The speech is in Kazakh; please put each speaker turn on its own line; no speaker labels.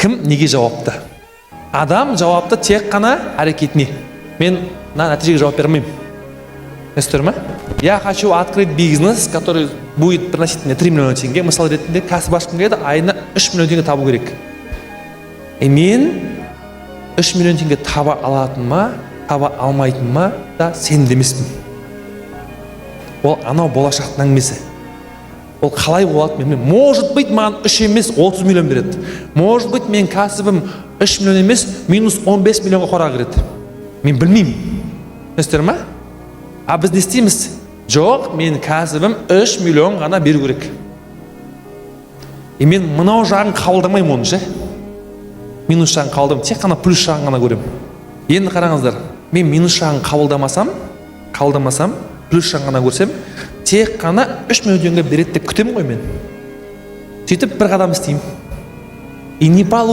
Кім неге жауапты? Адам жауапты тек қана әрекетіне. Мен мына нәтижеге жауап бере алмаймын. Түсінесіздер ма? Я хочу открыть бизнес, который будет приносить мне 3 миллиона тенге. Мысал ретінде, кәсіп ашқым келеді, айына 3 миллион теңге табу керек. И мен 3 миллион теңге таба алатыныма, таба алмайтыныма да сенімді емеспін. Ол анау болашақтың әңгімесі. Ол қалай болады, мен білмеймін. Может быть, маған 3 емес, 30 миллион береді. Может быть, мен кәсібім 3 миллион емес, минус 15 миллионға қораға кіреді. Мен білмеймін. Түсінесіздер ма? А біз не істейміз? Жоқ, мен кәсібім 3 миллион ғана беру керек. И мен мынау жағын қабылдамаймын оның ше. Минус жағын қабылдамаймын, тек қана плюс жағын ғана көремін. Енді қараңыздар, мен минус жағын қабылдамасам, плюс жағын ғана көрсем, тек қана 3 миллион теңге береді деп күтемін ғой мен. Сөйтіп бір қадам істеймін. И не получится.